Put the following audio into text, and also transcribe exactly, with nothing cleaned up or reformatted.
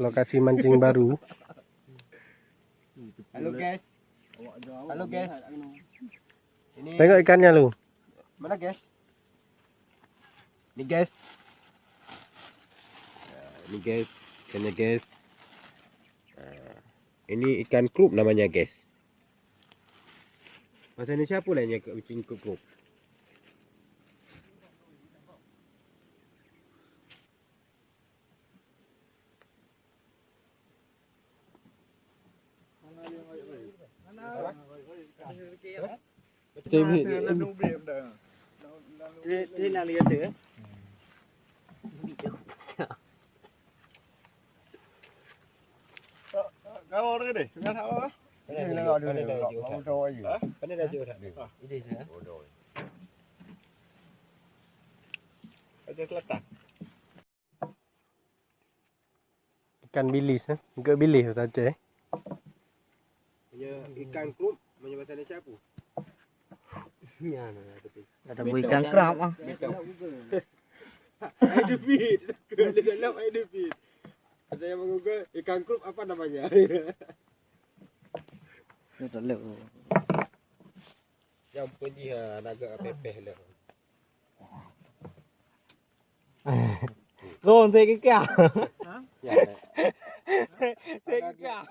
Lokasi mancing baru. Halo, guys. Halo, guys. Ini tengok ikannya lu. Mana, guys? Ni, guys. Ah, ni, guys. Ikannya, guys. Ah, ini ikan krup namanya, guys. Bahasa Indonesia apa lah yang ikan krup? Ikan bilis, eh? Geubilis bahasa Aceh. Meunyoe ikan krup, meunyoe bahasa Indonesia apa? Ya, ada ikan krup, ah. Ada bit. Dalam ada bit. Saya mengugah ikan krup apa namanya? Ni tak lep. Yang pedih, ah, naga pepeh lah. Ron, saya kekal. Ha? Ya, ya. Saya kekal.